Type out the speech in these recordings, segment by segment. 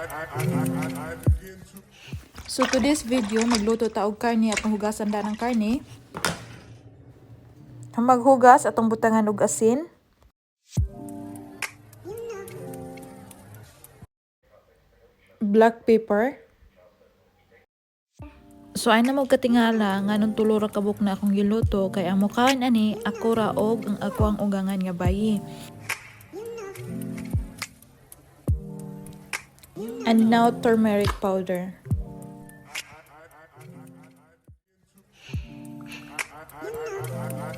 I begin to So today's video, magluto ta og karne, atong hugasan da ng karne. Ang maghugas, atong butangan og asin. Black pepper. So ay na mo katingala nganong tulo ra kabuk na akong giluto, kay ang mukhaan ani ako ra og ang ako ang ugangan nga bayi. And now turmeric powder.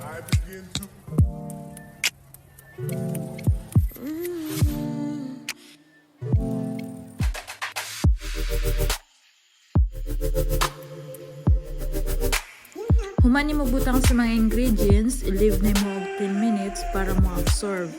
I begin to Human nimo butang sa mga ingredients, i-leave nimo og 10 minutes para mo absorb.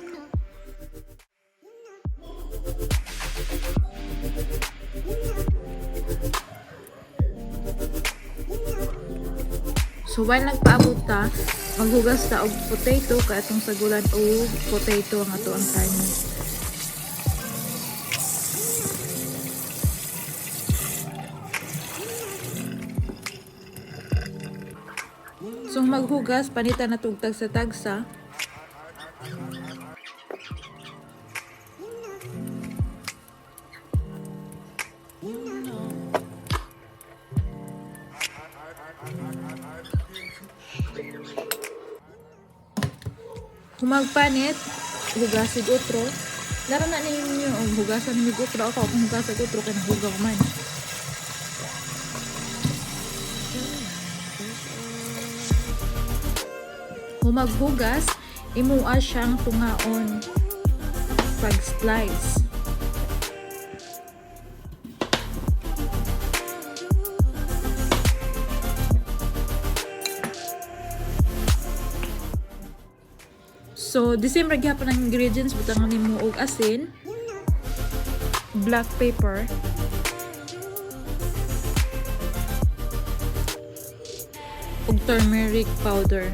So while nagpaabot ta, maghugas ta og potato kay atong sagulan og potato ang ato ang karne. So maghugas, panita na tugtag sa tagsa. Humagpanit, hugasig otro. Laro na ninyo og hugasan ninyo og otro, ako akong hugasig otro kay nahugaw man. Humaghugas, imua siyang tungaon pag slice. So, the same ra gyapon ang ingredients, butangan nimo og asin, black pepper, ug turmeric powder.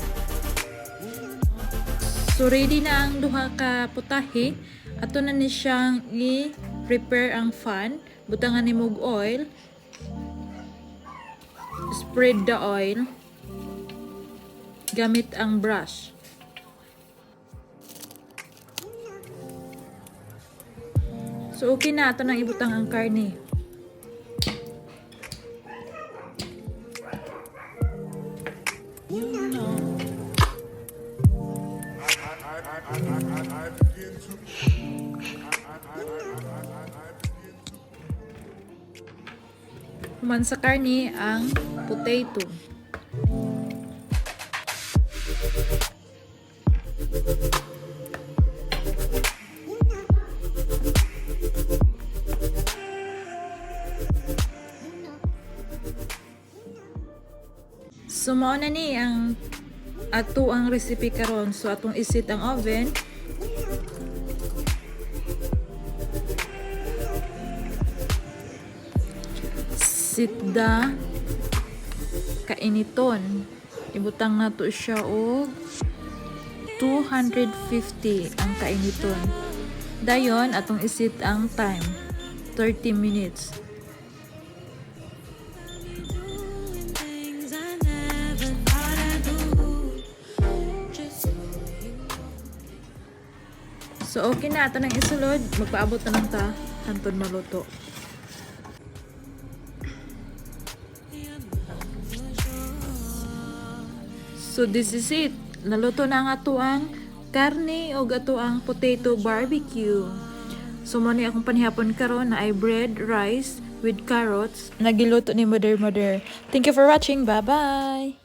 So ready na ang duha ka putahe. Ato na ni siyang i-prepare ang fan. Butangan nimo og oil. Spread the oil gamit ang brush. So okay na ato nang ibutang ang karne. I begin to I begin to Human sa karne ang potato. So mao na ni ang ato ang recipe karon. So atong isit ang oven. Sit the kainiton. Ibutang nato siya og 250 ang kainiton. Dayon atong isit ang time, 30 minutes. Doing things I never thought I'd do. Just so you know. So okay na ato nang isulod, magpaabot na lang ta hantod maluto. So this is it. Naluto na ang ato ang karne o ato ang potato barbecue. So mo ni akong panihapon karon na ay bread, rice with carrots. Nagiluto ni Mother Mother. Thank you for watching. Bye-bye.